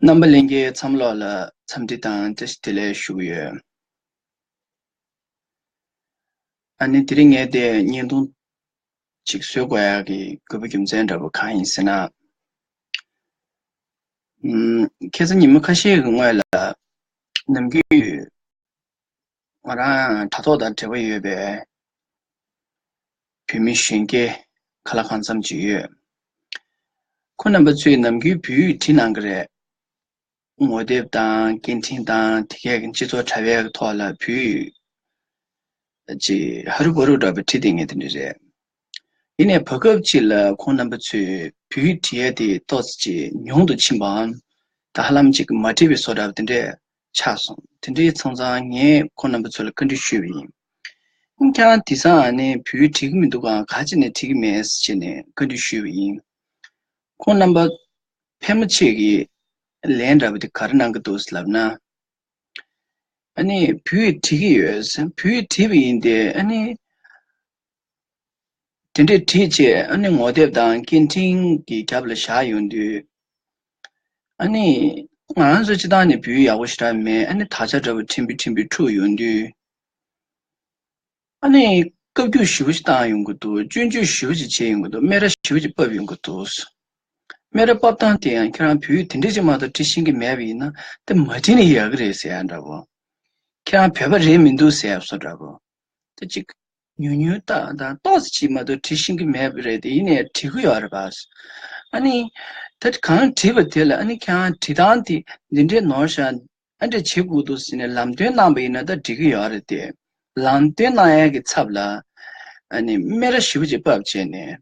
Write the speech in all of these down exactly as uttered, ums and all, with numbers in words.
རྣམ་པ་ལྷན་རྒྱས་ཚང་མ་ལོག་ལ་འཚམས་འདྲི་དང་བཀྲ་ཤིས་བདེ་ལེགས་ཞུ་གི་ཡོད། ཨ་ནི་དེ་རིང་ངས་དེ་བརྙན་ཐུང་ཅིག་བཟོ་དགོས་ཡག་གི་དགོས་པ་རྒྱུ་མཚན་འདྲ་པོ་གང་ཡིན་ཟེར་ན། ཨམ། ཁ་སང་ཉིན་མོ་ཁ་ཤས་ཀྱི་སྔོན་ལ་ནམ་རྒྱུན་ང་རང་དྲ་ཐོག་དང་འབྲེལ་བ་ཡོད་པའི་བོད་མི་གཞོན་སྐྱེས་ཁ་ལག་གང་འཚམ་ཅིག་ཡོད། ཁོང་རྣམ་པ་ཚོས་ནམ་རྒྱུན་བོད་ཡིག་བྲིས་གནང་གི་རེད། ངོ་དེབ་དང་སྐད་འཕྲིན་དང་དེ་གའི་སྤྱི་ཚོགས་དྲ་བའི་ཐོག་ལ་བོད་ཡིག་ཅིག་ཧ་རུ་བ་རུ་འདྲ་པོ་བྲིས་བསྡད་མཁན་དེ་འདྲ་རེད། ཡིན་ནའི་བར་སྐབས་ཅིག་ལ་ཁོང་རྣམ་པ་ཚོས་བོད་ཡིག་བྲིས་ཡ་དེ་ཏོག་ཙམ་ཅིག་ཉུང་དུ་ཕྱིན་པའམ། ད་ཧ་ལམ་ཅིག་མ་བྲིས་པའི་བཟོ་འདྲ་པོ་དེ་འདྲས་ཆགས་སོང་། དེ་འདྲའི་ཙང་ཙང་ངས་ཁོང་རྣམ་པ་ཚོ་ལ་བཀའ་འདྲི་ཞུས་པ་ཡིན། ཁྱེད་རང་དེང་སང་ཨ་ནི་བོད་ཡིག་བྲིས་ཀྱི་མི་འདུག་གམ། ག་རེ་བྱས་ནས་བྲིས་ཀྱི་མེད་ཟེར་བྱས་ནས་བཀའ་འདྲི་ཞུས་པ་ཡིན། ཁོང་རྣམ་པ་ཕལ་མོ་ཆེ་གིས་ལན་འདྲ་པོ་དེ་ག་རེ་གནང་གི་འདུག་ལབ་ན། ཨ་ནི་བོད་ཡིག་བྲིས་ཀྱི་ཡོད། བོད་ཡིག་བྲིས་པ་ཡིན་ཏེ། ཨ་ནི་དེ་འདྲས་བྲིས་བྱས། ཨ་ནི་ངོ་དེབ་དང་སྐད་འཕྲིན་གྱི་རྒྱབ་ལ་བཞག་ཡོང་དུས། ཨ་ནི་ང་རང་ཚོ་སྤྱིར་བཏང་ནས་བོད་ཡིག་ཡག་པོ་ཞེ་དྲག་མེད། ཨ་ནི་དག་ཆ་འདྲ་པོ་ཕྲན་བུ་ཕྲན་བུ་འཁྲུག་ཡོང་དུས། ཨ་ནི་བཀའ་བཀྱོན་ཞེ་པོ་ཅིག་བཏང་ཡོང་གི་འདུག། སྐྱོན་བརྗོད་ཞེ་པོ་ཅིག་བྱས་ཡོང་གི་འདུག། སྨད་ར་ཞེ་པོ་ཅིག་ཕབ་ཡོང་གི་འདུག། སྨད་ར་ཕབ་སྟངས་དེ་ཡང་ཁྱེད་རང་བོད་ཡིག་དེ་འདྲས་ཅིག་མ་གཏོགས་བྲིས་ཤེས་ཀྱི་མེད་པ་ཡིན་ན། དེ་མ་བྲིས་ནས་ཡག་གི་རེད་ཟེར་ཡ་འདྲ་པོ། ཁྱེད་རང་བོད་པ་རེད་མི་འདུག་ཟེར་ཡ་བཟོ་འདྲ་པོ། དེ་ཅིག་ཉུང་ཉུང་ཏག་ཏག་ཏོག་ཙམ་ཅིག་མ་གཏོགས་བྲིས་ཤེས་ཀྱི་མེད་པ་རེད་དེ། ཡིན་ནའི་བྲིས་ཀྱི་ཡོད་རེད་པ། ཨ་ནི་ད་གང་བྲིས་པ་དེ་ལ་ཨ་ནི་ཁྱེད་རང་བྲིས་སྟངས་དེ་འདི་འདྲས་ནོར་ཤག། ཨ་འདྲས་བྱེད་དགོས་འདུག་ཟེར་ནས་ལམ་སྟོན་གནང་པ་ཡིན་ན་ད་འགྲིག་གི་ཡོད་རེད་དེ། ལམ་སྟོན་གནང་ཡག་གི་ཚབ་ལ་ཨ་ནི་སྨད་ར་ཞེ་པོ་ཅིག་ཕབ་བྱས་ནས།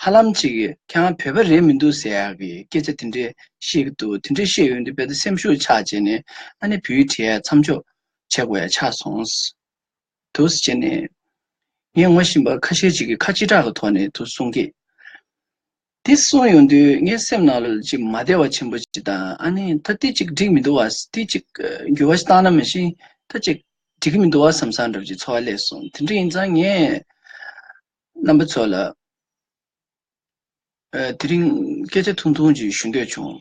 ཧ་ལམ་ཅིག་ཁྱེད་རང་བོད་པ་རེད་མི་འདུག་ཟེར་ཡག་གི་སྐད་ཆ་དེ་འདྲས་བཤད་ཀྱི་འདུག། དེ་འདྲས་བཤད་ཡོང་དུས་རྦད་དེ་སེམས་ཤུགས་ཆག་བྱས་ནས། ཨ་ནི་བོད་ཡིག་བྲིས་ཡ་མཚམས་འཇོག་བྱེད་དགོས་ཡ་ཆགས་སོང་། འདུག་ཟེར་བྱས་ནས། ངས་ངོ་ཤེས་པ་ཁ་ཤས་ཅིག་གིས་ཁ་ལྕེ་བྲག་གི་ཐོག་ནས་འདུག་གསུང་གི། དེ་གསུང་ཡོང་དུས་ངའི་སེམས་ནང་ལ་ཅིག་མ་བདེ་བ་ཆེན་པོ་ཅིག་དང་། ཨ་ནི་ད་དེ་ཅིག་འགྲིག་མི་འདུག་བ། དེ་ཅིག་འགྱུར་བ་ཞིག་བཏང་ན་མ་གཞི་ད་ཅིག་འགྲིག་གི་མི་འདུག་བ་བསམ་བསམ་འདྲ་པོ་ཅིག་ཚོར་བ་སླེབས་སོང་། དེ་འདྲ་ཡིན་ཙང་ངས་རྣམ་པ་ཚོ་ལ་ཨ་དེ་རིང་སྐད་ཆ་ཐུང་ཐུང་ཅིག་ཞུ་འདོད་བྱུང་།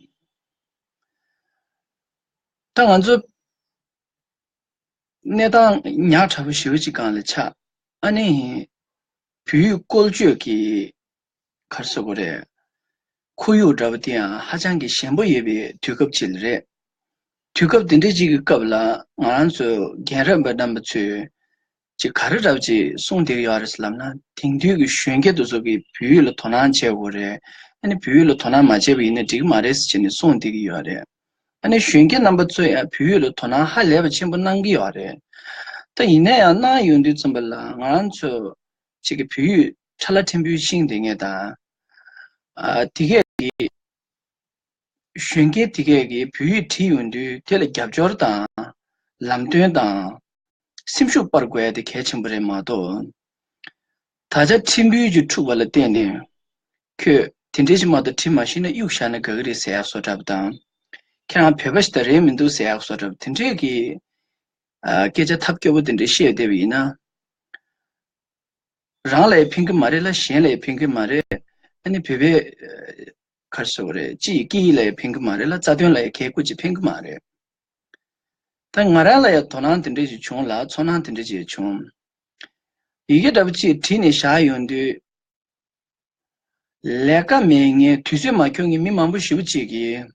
ད་ང་ཚོ་གནས་སྟངས་ཉག་ཕྲ་པོ་ཞེ་པོ་ཅིག་སྒང་ལ་ཆགས། ཨ་ནི་བོད་ཡིག་བཀོལ་སྤྱོད་ཀྱི་ག་རེ་ཟེར་དགོས་རེད། ཁོར་ཡུག་འདྲ་པོ་དེ་ཡང་ཧ་ཅང་གི་ཞན་པོ་ཡོད་པའི་དུས་སྐབས་ཅིག་ལ་རེད། དུས་སྐབས་དེ་འདྲ་ཅིག་གི་སྐབས་ལ་ང་རང་ཚོ་རྒན་རབས་པ་རྣམ་པ་ཚོས་ཅིག་ག་རེ་འདྲ་པོ་ཅིག་གསུངས་བསྡད་ཀྱི་ཡོད་རེད་ལབ་ན། དེང་དུས་ཀྱི་གཞོན་སྐྱེས་དེ་ཚོ་གིས་བོད་ཡིག་ལ་དོ་སྣང་བྱེད་དགོས་རེད། ཨ་ནི་བོད་ཡིག་ལ་དོ་སྣང་མ་བྱས་པ་ཡིན་ན་འགྲིག་གི་མ་རེད་ཟེར་བྱས་ནས་གསུངས་བསྡད་ཀྱི་ཡོད་རེད། ཨ་ནི་གཞོན་སྐྱེས་རྣམ་པ་ཚོ་ཡང་བོད་ཡིག་ལ་དོ་སྣང་ཧ་ལས་པ་ཆེན་པོ་གནང་གི་ཡོད་རེད། ད་ཡིན་ན་ཡང་གནང་ཡོང་དུས་ཙམ་པ་ལ་ང་རང་ཚོ་ཅིག་གི་བོད་ཡིག་ཁྲ་ལ་ཕྲན་བུ་ཤེས་བསྡད་མཁན་དང་། ཨ་དེ་གས་ཀྱི་གཞོན་སྐྱེས་དེ་གས་ཀྱིས་བོད་ཡིག་བྲིས་ཡོང་དུས་དེ་ལ་རྒྱབ་སྐྱོར་དང་ལམ་སྟོན་དང་སེམས་ཤུགས་སྤར་དགོས་ཡ་དེ་གལ་ཆེན་པོ་རེད་མ་གཏོགས། ད་ཆ་ཕྲན་བུ་ཅིག་འཁྲུག་པ་ལ་བརྟེན་ནས་ཁྱོད་དེ་འདྲས་ཅིག་མ་གཏོགས་བྲིས་མ་ཤེས་ན་གཡུག་བཞག་ན་དགའ་གི་རེད་ཟེར་ཡ་བཟོ་འདྲ་པོ་དང་། ཁྱེད་རང་བོད་པ་ཞིག་ད་རེད་མི་འདུག་ཟེར་ཡ་བཟོ་འདྲ་པོ་དེ་འདྲས་ཀྱི་ཨ་སྐད་ཆ་ཐབས་སྐྱོ་པོ་དེ་འདྲས་བཤད་བསྡད་པ་ཡིན་ན། རང་ལ་ཡང་ཕན་གི་མ་རེད་ལ། གཞན་ལ་ཡང་ཕན་གི་མ་རེད། ཨ་ནི་བོད་པའི་ཨ་ག་རེ་ཟེར་དགོས་རེད། སྤྱི་ཡི་སྐད་ཡིག་ལ་ཡང་ཕན་གི་མ་རེད་ལ། རྩ་དོན་ལ་ཡང་གལ་ཁུར་ཅིག་ཕན་གི་མ་རེད། ད་ང་རང་ལ་ཡང་དོ་སྣང་དེ་འདྲ་ཞིག་བྱུང་ལ། ཚོར་སྣང་དེ་འདྲ་ཞིག་བྱུང་། ཡི་གེ་འདྲ་པོ་ཅིག་བྲིས་ནས་བཞག་ཡོང་དུས། ལས་ཀ་མེད་མཁན། དུས་ཚོད་མ་འཁྱོལ་མཁན་མི་མང་པོ་ཞེ་པོ་ཅིག་གིས།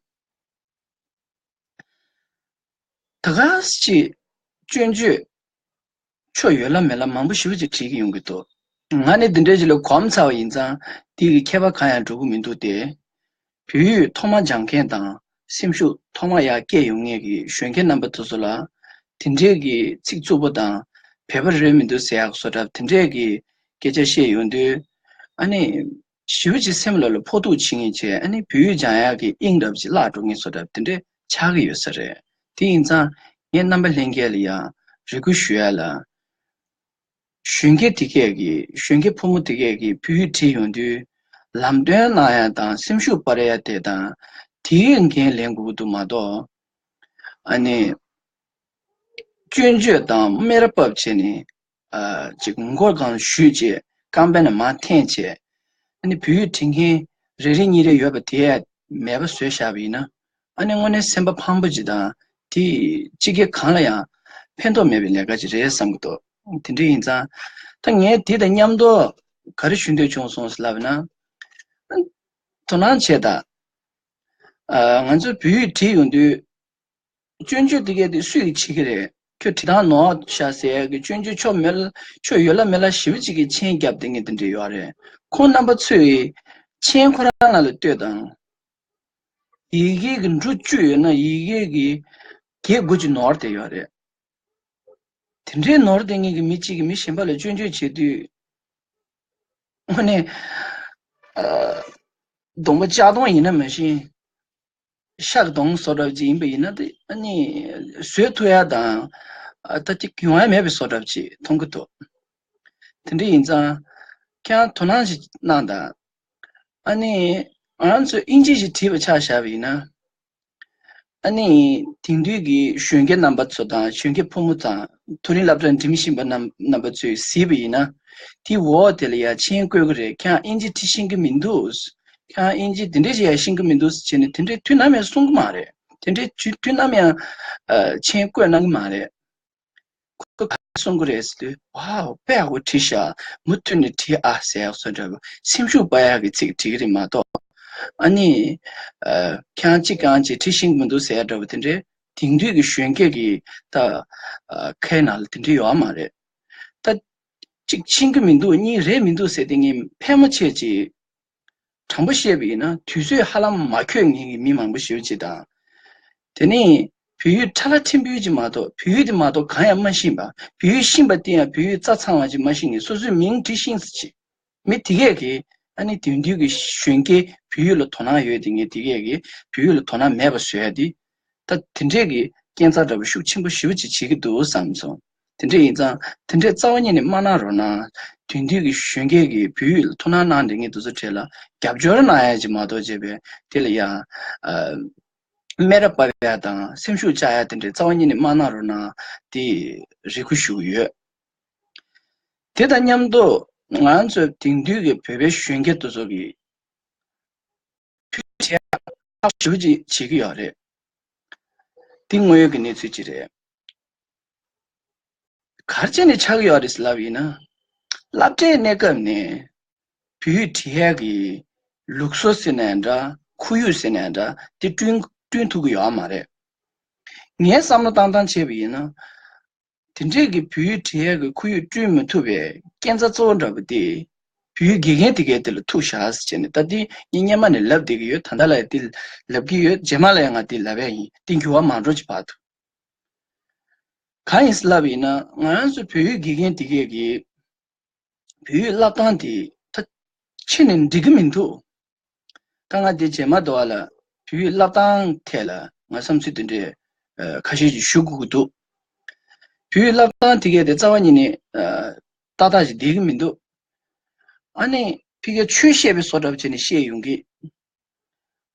ད་ག་ཅིག་སྐྱོན་བརྗོད་ཆོ་ཡོད་ལ་མེད་ལ་མང་པོ་ཞེ་པོ་ཅིག་བྲིས་ཀྱི་ཡོང་གི་འདུག། ང་ནི་འདི་འདྲའི་ཅིག་ལ་གོམས་ཚར་བ་ཡིན་ཙང་། དེ་གི་ཁྱད་པར་གང་ཡང་འགྲོ་གི་མི་འདུག་སྟེ། བོད་ཡིག་ཐོག་མ་སྦྱང་མཁན་དང་། སེམས་ཤུགས་ཐོག་མ་ཡར་སྐྱེད་ཡོང་མཁན་གྱི་གཞོན་སྐྱེས་རྣམ་པ་དེ་ཚོ་ལ། དེ་འདྲའི་གི་ཚིག་རྩུབ་པོ་དང་། བོད་པ་རེད་མི་འདུག་ཟེར་ཡག་བཟོ་འདྲ་དེ་འདྲའི་གི་སྐད་ཆ་བཤད་ཡོང་དུས། ཨ་ནི། ཞེ་པོ་ཅིག་སེམས་ལ་ལ་ཕོག་ཐུག་བྱེད་མཁན་བྱས། ཨ་ནི་བོད་ཡིག་སྦྱང་ཡག་གི་དབྱིངས་འདྲ་པོ་ཅིག་བརླག་འགྲོ་མཁན་བཟོ་འདྲ་དེ་འདྲ་ཆགས་ཀྱི་ཡོད་ས་རེད། དེ་ཡིན་ཙང་ངས་རྣམ་པ་ལྷན་རྒྱས་ལ་ཡང་རེ་སྐུལ་ཞུ་ཡ་ལ། གཞོན་སྐྱེས་དེ་གས་ཀྱིས། གཞོན་སྐྱེས་ཕོ་མོ་དེ་གས་ཀྱིས་བོད་ཡིག་བྲིས་ཡོང་དུས་ལམ་སྟོན་གནང་ཡ་དང་སེམས་ཤུགས་སྤར་ཡ་དེ་དང་། དེའི་འགན་ལེན་དགོས་ཀྱི་འདུག་མ་གཏོགས། ཨ་ནི། སྐྱོན་བརྗོད་དང་སྨད་ར་ཕབ་བྱས་ནས། ཨ་ཅིག་མགོ་སྒང་གཞུས་བྱས། རྐང་པ་ནས་མར་འཐེན་བྱས། ཨ་ནི་བོད་ཡིག་འབྲི་མཁན་རེ་རེ་གཉིས་རེ་ཡོད་པ་དེ་མེད་པ་བཟོས་བཞག་པ་ཡིན་ན། ཨ་ནི་དངོས་གནས་སེམས་པ་ཕངས་པོ་ཅིག་དང་དེ་སྤྱི་སྒེར་གང་ལ་ཡང་ཕན་ཐོགས་མེད་པའི་ལས་ཀ་ཅིག་རེད་བསམ་གྱི་འདུག་དེ་འདྲ་ཡིན་ཙང་། ད་ངས་དེ་དང་མཉམ་དུ་ག་རེ་ཞུ་འདོད་བྱུང་སོང་ཟེར་ལབ་ན། དོ་སྣང་བྱེད་དང་། ཨ། ང་ཚོ་བོད་ཡིག་བྲིས་ཡོང་དུས། སྐྱོན་བརྗོད་དེ་གས་དེ་སུས་བྱེད་ཀྱི་རེད། ཁྱོད་བྲིས་སྟངས་ནོར་ཤག་ཟེར་ཡག་གི་སྐྱོན་བརྗོད་ཕྱོགས་མེད་ལ། ཕྱོགས་ཡོད་ལ་མེད་ལ་ཞེ་པོ་ཅིག་གི་མཆན་བརྒྱབ་བསྡད་མཁན་དེ་འདྲ་ཡོད་རེད། ཁོང་རྣམ་པ་ཚོས་མཆན་ཁོ་རང་ལ་ལྟོས་དང་། ཡི་གེ་གི་འབྲུ་བཅུ་ཡོད་ན་ཡི་གེ་གི་བརྒྱད་དགུ་ཅིག་ནོར་བསྡད་ཡོད་རེད། དེ་འདྲའི་ནོར་བསྡད་མཁན་གྱི་མི་གཅིག་གིས་མི་གཞན་པ་ལ་སྐྱོན་བརྗོད་བྱེད་དུས། དངོས་གནས། ཨ། གདོང་པ་ལྕགས་གདོང་ཡིན་ན་མ་གཞི། ཤ་གི་གདོང་བཟོ་འདྲ་ཅིག་ཡིན་པ་ཡིན་ན་དེ་ཨ་ནི་བཟོད་ཐུབ་ཡ་དང་། ཨ། ད་ཅིག་ཡོང་ཡ་མེད་པའི་བཟོ་འདྲ་ཅིག་མཐོང་གི་འདུག་དེ་འདྲ་ཡིན་ཙང་། ཁྱེད་རང་དོ་སྣང་ཞིག་གནང་དང་། ཨ་ནི་ང་རང་ཚོས་དབྱིན་ཇི་ཞིག་བྲིས་པ་ཆ་བཞག་པ་ཡིན་ན། ཨ་ནི་དེང་དུས་ཀྱི་གཞོན་སྐྱེས་རྣམ་པ་ཚོ་དང་། གཞོན་སྐྱེས་ཕོ་མོ་དང་། མཐོ་རིམ་སློབ་གྲྭ་འགྲིམ་བཞིན་པ་རྣམ་རྣམ་པ་ཚོས་གཟིགས་པ་ཡིན་ན། དེའི་འོག་དེ་ལ་ཡ་མཆན་བཀོད་ཀྱི་རེད། ཁྱེད་རང་དབྱིན་ཇི་བྲིས་ཤེས་ཀྱི་མི་འདུག་ཁྱེད་རང་དབྱིན་ཇི་དེ་འདྲས་ཅིག་ཡང་ཤེས་ཀྱི་མི་འདུག་ཟེར་བྱས་ནས་དེ་འདྲས་དུས་ནམ་ཡང་གསུང་གི་མ་རེད། དེ་འདྲས་དུས་དུས་ནམ་ཡང་། ཨ། མཆན་བཀོད་གནང་གི་མ་རེད། ཁོ་ག་རེ་གསུང་གི་རེད་ཟེར་དུས། ཝའོ། དཔེ་ཡག་པོ་བྲིས་ཤག་མུ་མཐུད་ནས་བྲིས་ཨ་ཟེར་ཡག་བཟོ་འདྲ་བོ། སེམས་ཤུགས་སྤར་ཡག་གི་ཚིག་བྲིས་ཀྱི་རེད་མ་གཏོགས། ཨ་ནི། ཨ། ཁྱེད་རང་གཅིག་རྐྱང་གིས་བྲིས་ཤེས་ཀྱི་མི་འདུག་ཟེར་ཡག་འདྲ་བོ་དེ་འདྲས་དེང་དུས་ཀྱི་གཞོན་སྐྱེས་ཀྱི་ད། ཨ། ཁའི་ནང་ལ་དེ་འདྲས་ཡོད་མ་རེད། ད་གཅིག་ཤེས་ཀྱི་མི་འདུག་གཉིས་རེད་མི་འདུག་ཟེར་དེ་ངས་ཕལ་མོ་ཆེ་ཅིག་དྲང་པོ་བཤད་པ་ཡིན་ན་དུས་ཚོད་ཧ་ལམ་མ་འཁྱོལ་མཁན་གྱི་མི་མང་པོ་ཞེ་པོ་ཅིག་དང་། དེ་ནས་བོད་ཡིག་ཁྲ་ལ་ཁྲིམས་འབུལ་ཅིག་མ་གཏོགས། བོད་ཡིག་དེ་མ་གཏོགས་གང་ཡང་མ་ཤེས་པ། བོད་ཡིག་ཤེས་པ་དེ་ཡང་བོད་ཡིག་རྩ་ཚང་བ་ཅིག་མ་ཤེས་མཁན། སོ་སོའི་མིང་བྲིས་ཤེས་ས་ཅིག་མི་དེ་གས་ཀྱིས་ཨ་ནི་དེང་དུས་ཀྱི་གཞོན་སྐྱེས་བོད་ཡིག་ལ་དོ་སྣང་ཡོད་དེ། ངས་དེ་གས་ཀྱིས་བོད་ཡིག་ལ་དོ་སྣང་མེད་པ་བཟོ་ཡ་དེ། ད་དེ་འདྲས་ཀྱི་སྐྱོན་ཆ་འདྲ་པོ་ཤུགས་ཆེན་པོ་ཞེ་པོ་ཅིག་བྱེད་ཀྱི་འདུག་བསམ་སོང་། དེ་འདྲས་ཡིན་ཙང་དེ་འདྲས་རྩ་བ་ཉིད་ནས་མ་གནང་རོགས་གནང་། དེང་དུས་ཀྱི་གཞོན་སྐྱེས་ཀྱིས་བོད་ཡིག་ལ་དོ་སྣང་གནང་བསྡད་མཁན་དེ་ཚོ་གྲས་ལ་རྒྱབ་སྐྱོར་གནང་ཡ་ཅིག་མ་གཏོགས་བྱས་པས་དེ་ལ་ཡང་། ཨ། སྨད་ར་ཕབ་ཡ་དང་སེམས་ཤུགས་བཅག་ཡ་དེ་འདྲས་རྩ་བ་ཉིད་ནས་མ་གནང་རོགས་གནང་། དེ་རེ་སྐུལ་ཞུ་གི་ཡོད། དེ་དང་མཉམ་དུ་ང་ཚོ་དེང་དུས་ཀྱི་བོད་པའི་གཞོན་སྐྱེས་དེ་ཚོ་གིས་བོད་ཡིག་ཁག་ཞེ་པོ་ཅིག་བྱེད་ཀྱི་ཡོད་རེད། འདི་དངོས་ཡོད་ཀྱི་གནས་ཚུལ་ཅིག་རེད། ག་རེ་བྱས་ནས་ཆགས་ཀྱི་ཡོད་རེད་ཟེར་ལབ་ཡིན་ན། སློབ་གྲྭའི་གནས་སྐབས་ནས་བོད་ཡིག་བྲིས་ཡག་གི་ལུགས་སྲོལ་ཟེར་ནའི་འདྲ། ཁོར་ཡུག་ཟེར་ནའི་འདྲ། དེ་བསྐྲུན་བསྐྲུན་ཐུབ་ཀྱི་ཡོད་མ་རེད། ངས་བསམ་བློ་བཏང་སྟངས་བྱས་པ་ཡིན་ན། དེ་འདྲས་ཀྱི་བོད་ཡིག་བྲིས་ཡག་གི་ཁོར་ཡུག་བསྐྲུན་མི་ཐུབ་པའི་སྐྱོན་ཆ་གཙོ་བོ་འདྲ་པོ་དེ། བོད་ཡིག་དགེ་རྒན་དེ་གས་དེ་ལ་ཐུག་བཞག་ཟེར་བྱས་ནས། ད་དེ་ངས་སྔོན་མ་ནས་ལབ་བསྡད་ཀྱི་ཡོད། ད་ལྟ་ལ་ཡང་དེ་ལབ་ཀྱི་ཡོད། རྗེས་མ་ལ་ཡང་ང་དེ་ལབ་ཡ་ཡིན། དེ་འགྱུར་བ་མ་འགྲོ་ཅིག་བར་དུ། གང་ཡིན་ཟེར་ལབ་ཡིན་ན། ང་རང་ཚོ་བོད་ཡིག་དགེ་རྒན་དེ་གས་ཀྱིས་བོད་ཡིག་བསླབ་སྟངས་དེ་ད་ཕྱི་ནས་འགྲིག་གི་མི་འདུག་ད་ང་དེ་རྗེས་མ་དུ་བ་ལ་བོད་ཡིག་བསླབ་སྟངས་ཐད་ལ་ང་བསམ་ཚུལ་དེ་འདྲའི་ཨ་ཁ་ཤས་ཅིག་ཞུ་དགོས་ཀྱི་འདུག་བོད་ཡིག་བསླབ་སྟངས་དེ་གས་དེ་རྩ་བ་ཉིད་ནས་ཨ་ཏག་ཏག་ཅིག་བསྡད་ཀྱི་མི་འདུག་ཨ་ནི་ཕ་གིར་ཆོས་བཤད་པའི་བཟོ་འདྲ་བྱས་ནས་བཤད་ཡོང་གི།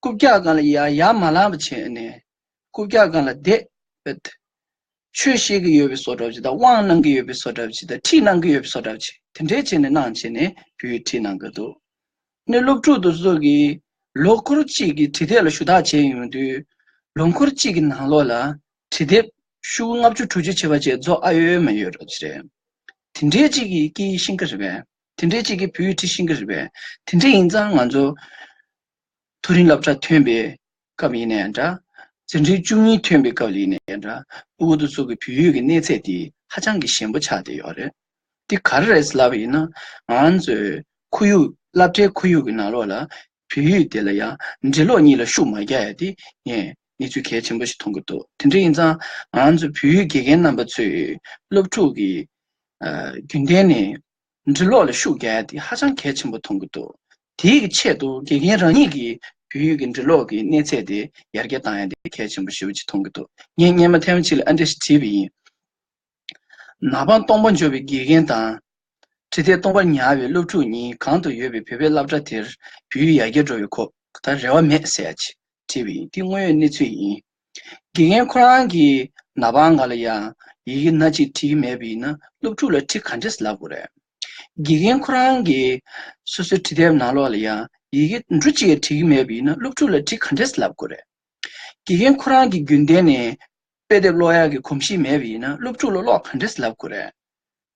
རྐུབ་བཀྱག་སྒང་ལ་ཡར་ཡར་མ་ལངས་པ་བྱས་ནས། རྐུབ་བཀྱག་སྒང་ལ་བསྡད་པ། ཆོས་བཤད་ཀྱི་ཡོད་པའི་བཟོ་འདྲ་ཅིག་དང་། དབང་གནང་གི་ཡོད་པའི་བཟོ་འདྲ་ཅིག་དང་། ཁྲིད་གནང་གི་ཡོད་པའི་བཟོ་འདྲ་ཅིག་དེ་འདྲས་བྱས་ནས་གནང་བྱས་ནས་བོད་ཡིག་ཁྲིད་གནང་གི་འདུག་ནི་སློབ་ཕྲུག་དེ་ཚོ་གིས་ལོ་འཁོར་གཅིག་གི་བྲིས་དེབ་ལ་ཞུ་དག་བྱས་ཡོང་དུས། ལོ་འཁོར་གཅིག་གི་ནང་ལོགས་ལ་བྲིས་དེབ་ཤོག་གུ་ལྔ་བཅུ་དྲུག་ཅུ་བྱས་པ་བཅས་རྫོགས་ཨ་ཡོད་མ་ཡོད་འདྲ་ཅིག་རེད། དེ་འདྲས་གཅིག་གིས་སྐད་ཡིག་ཤེས་ཀྱི་རེད་པས། དེ་འདྲས་གཅིག་གིས་བོད་ཡིག་ཁྲིད་ཤེས་ཀྱི་རེད་པས། དེ་འདྲས་ཡིན་ཙང་ང་ཚོ་མཐོ་རིམ་སློབ་གྲྭ་ཐོན་པའི་སྐབས་ཡིན་ནའི་འདྲ། འཛིན་གྲྭའི་བཅུ་གཉིས་ཐོན་པའི་སྐབས་ལ་ཡིན་ནའི་འདྲ། ཕྲུ་གུ་དེ་ཚོ་གི་བོད་ཡིག་གི་གནས་ཚད་དེ་ཧ་ཅང་གི་ཞན་པོ་ཆགས་བསྡད་ཡོད་རེད། དེ་ག་རེ་རེད་ཟེར་ལབ་པ་ཡིན་ན། ང་ཚོའི་ཁོར་ཡུག་སློབ་གྲྭའི་ཁོར་ཡུག་གི་ནང་ལོགས་ལ་བོད་ཡིག་དེ་ལ་ཡང་འབྲི་ཀློག་གཉིས་ལ་ཤུགས་མ་རྒྱག་ཡ་དེ་ངས་གནས་ཚུལ་གལ་ཆེན་པོ་ཞིག་མཐོང་གི་འདུག་དེ་འདྲ་ཡིན་ཙང་ང་ཚོ་བོད་ཡིག་དགེ་རྒན་རྣམ་པ་ཚོས་སློབ་ཕྲུག་གི་ཨ་རྒྱུན་ལྡན་ནས་འབྲི་ཀློག་ལ་ཤུགས་རྒྱག་ཡ་དེ་ཧ་ཅང་གལ་ཆེན་པོ་མཐོང་གི་འདུག་དེའི་གི་ཆེད་དུ་དགེ་རྒན་རང་ཉིད་ཀྱིས་བོད་ཡིག་གི་འབྲི་ཀློག་གི་གནས་ཚད་དེ་ཡར་རྒྱས་བཏང་ཡ་དེ་གལ་ཆེན་པོ་ཞེ་པོ་ཅིག་མཐོང་གི་འདུག་ངས་སྔོན་མ་ཐེངས་མ་གཅིག་ལ་ཨ་འདྲ་ཞིག་བྲིས་པ་ཡིན། ནག་པང་སྟོང་པ་འཇོག་པའི་དགེ་རྒན་དང་། བྲིས་དེབ་སྟོང་པར་ཉར་བའི་སློབ་ཕྲུག་གཉིས་གང་དུ་ཡོད་པའི་བོད་པའི་སློབ་གྲྭ་དེར་བོད་ཡིག་ཡར་རྒྱས་འགྲོ་བའི་ཁོ་ད་རེ་བ་མེད་ཟེར་ཡ་ཅིག་བྲིས་པ་ཡིན། དེ་དངོས་ཡོད་གནས་ཚུལ་ཡིན། དགེ་རྒན་ཁོ་རང་གིས་ནག་པང་སྒང་ལ་ཡང་ཡི་གེ་སྣ་གཅིག་བྲིས་ཀྱི་མེད་པ་ཡིན་ན་སློབ་ཕྲུག་ལ་བྲིས་ག་འདྲས་ལབ་དགོས་རེད། དགེ་རྒན་ཁོ་རང་གིས་སོ་སོའི་བྲིས་དེབ་ནང་ལོགས་ལ་ཡང་ཡི་གེ་འབྲུ་གཅིག་བྲིས་ཀྱི་མེད་པ་ཡིན་ན་སློབ་ཕྲུག་ལ་བྲིས་ག་འདྲས་ལབ་དགོས་རེད། དགེ་རྒན་ཁོ་རང་གི་རྒྱུན་ལྡན་ནས་དཔེ་དེབ་ཀློག་ཡག་གི་གོམས་གཤིས་མེད་པ་ཡིན་ན་སློབ་ཕྲུག་ལ་ཀློག་ག་འདྲས་ལབ་དགོས་རེད།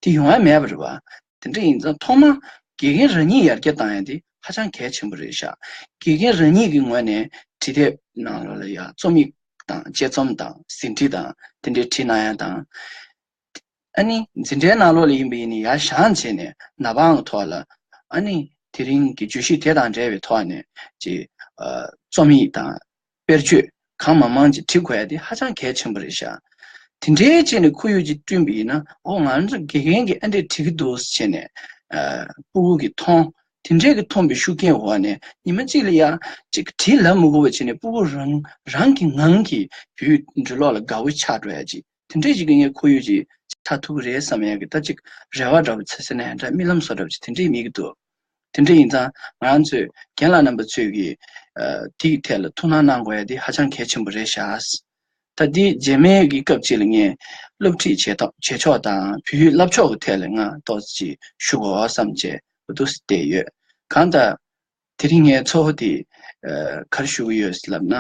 དེ་ཡོང་ཡ་མེད་པ་རེད་བ། དེ་འདྲ་ཡིན་ཙང་ཐོག་མ་དགེ་རྒན་རང་ཉིད་ཡར་རྒྱས་བཏང་ཡ་དེ་ཧ་ཅང་གལ་ཆེན་པོ་རེད་ཤག་དགེ་རྒན་རང་ཉིད་ཀྱི་ངོས་ནས་བྲིས་དེབ་ནང་ལོགས་ལ་ཡ་རྩོམ་ཡིག་དང་དཔྱད་རྩོམ་དང་ཟིན་བྲིས་དང་དེ་འདྲའི་བྲིས་གནང་ཡ་དང་། ཨ་ནི་འཛིན་གྲྭའི་ནང་ལོགས་ལ་ཡིན་པ་ཡིན་ན་ཡར་བཞེངས་བྱས་ནས་ནག་པང་གི་ཐོག་ལ་ཨ་ནི་དེ་རིང་གི་བརྗོད་གཞི་དེ་དང་འབྲེལ་བའི་ཐོག་ནས་ཅིག་ཨ་རྩོམ་ཡིག་དང་དཔེར་བརྗོད་གང་མང་མང་ཅིག་བྲི་དགོས་ཡ་དེ་ཧ་ཅང་གལ་ཆེན་པོ་རེད་ཤག་དེ་འདྲའི་བྱས་ནས་ཁོར་ཡུག་ཅིག་བསྐྲུན་པ་ཡིན་ན་ཨོ་ང་ཚོ་དགེ་རྒན་གྱིས་ཨ་འདྲས་བྲིས་ཀྱི་འདུག་ཟེར་བྱས་ནས་ཨ་སྤུ་གུ་གིས་མཐོང་། དེ་འདྲས་ཀྱི་མཐོང་པའི་ཤུགས་རྐྱེན་འོག་ནས་ཉི་མ་གཅིག་ལ་ཡ་ཅིག་བྲིས་ལབ་མི་དགོས་པ་བྱས་ནས་སྤུ་གུ་རང་རང་གི་ངང་གིས་བོད་ཡིག་འབྲི་ཀློག་ལ་དགའ་བོ་ཆགས་འགྲོ་ཡ་ཅིག་དེ་འདྲས་ཅིག་གི་ངས་ཁོར་ཡུག་ཅིག་ཆགས་ཐུབ་ཀྱི་རེད་བསམ་ཡ་གི་ད་ཅིག་རེ་བ་འདྲ་བོ་ཚ་ཟེར་ན་ཡང་འདྲ་རྨི་ལམ་བཟོ་འདྲ་བོ་ཅིག་དེ་འདྲས་རྨི་གི་འདུག་དེ་འདྲས་ཡིན་ཙང་ང་རང་ཚོས་རྒན་ལགས་རྣམ་པ་ཚོས་ཀྱིས་ཨ་དེའི་ཐད་ལ་ཐུགས་སྣང་གནང་དགོས་ཡ་དེ་ཧ་ཅང་གལ་ཆེན་པོ་རེད་ཤག་ད་འདི་རྗེས་མའི་གི་སྐབས་ཅིག་ལ་ངས་སློབ་ཁྲིད་བྱེད་ཐབས་བྱེད་ཕྱོགས་དང་བོད་ཡིག་བསླབ་ཕྱོགས་ཀྱི་ཐད་ལ་ང་ཏོག་ཙམ་ཅིག་ཞུ་དགོས་བསམ་བྱས་འུ་ཐུག་བསྡད་ཡོད། གང་ལྟར། དེ་རིང་ངའི་ཚོགས་འདི་ཨ་ག་རེ་ཞུ་གི་ཡོད་ལབ་ན།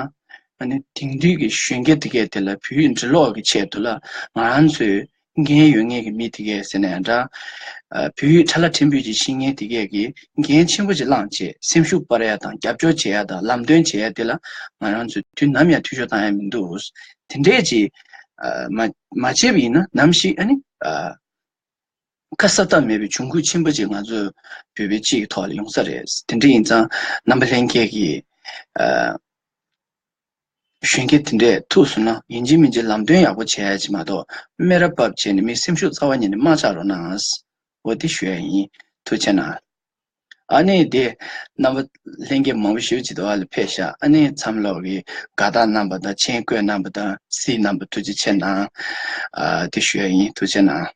ཨ་ནི་དེང་དུས་ཀྱི་གཞོན་སྐྱེས་དེ་གས་དེ་ལ་བོད་ཡིག་འབྲི་ཀློག་གི་ཆེད་དུ་ལ་ང་རང་ཚོའི་འགན་ཡོད་མཁན་གྱི་མི་དེ་གས་ཟེར་ན་ཡང་འདྲ། ཨ་བོད་ཡིག་ཕྲ་ལ་ཕྲན་བུ་ཅིག་ཤེས་མཁན་དེ་གས་ཀྱིས་འགན་ཆེན་པོ་ཅིག་བླངས་བྱས་སེམས་ཤུགས་སྤར་ཡ་དང་རྒྱབ་སྐྱོར་བྱེད་ཡ་དང་ལམ་སྟོན་བྱེད་ཡ་དེ་ལ་ང་རང་ཚོས་དུས་ནམ་ཡང་འཐུས་ཤོར་བཏང་ཡ་མི་འདུག་དེ་འདྲས་ཅིག་ཨ་མ་མ་བྱས་པ་ཡིན་ན་ནམ་ཞིག་ཨ་ནི་ཨ། ཁ་གསབ་ཐབས་མེད་པའི་འབྱུང་ཁུངས་ཆེན་པོ་ཅིག་ང་ཚོའི་བོད་པའི་སྤྱི་ཡི་ཐོག་ལ་ཡོང་ས་རེད། དེ་འདྲ་ཡིན་ཙང་རྣམ་པ་ལྷན་རྒྱས་ཀྱིས་ཨ་གཞོན་སྐྱེས་དེ་འདྲས་ཐུག་སོང་ན་ཡིན་གཅིག་མིན་གཅིག་ལམ་སྟོན་ཡག་པོ་བྱས་ཡ་ཅིག་མ་གཏོགས་སྨད་ར་བབས་བྱས་ནས་མི་སེམས་ཤུགས་རྩ་བ་ཉིད་ནས་མ་ཆག་རོགས་གནང་། འོ་དེ་ཞུ་ཡ་ཡིན། ཐུགས་རྗེ་གནང་། ཨ་ནི་དེ་རྣམ་པ་ལྷན་རྒྱས་མང་པོ་ཞེ་པོ་ཅིག་འདུག་ཨ་ལ་ཕེབས་ཤག་ཨ་ནི་མཚམས་ལོག་གི་དགའ་རྟགས་རྣམ་པ་དང་མཆན་བཀོད་རྣམ་པ་དང་གཟིགས་རྣམ་པ་ཐུགས་རྗེ་ཆེ་གནང་། ཨ་དེ་ཞུ་ཡ་ཡིན། ཐུགས་རྗེ་གནང་།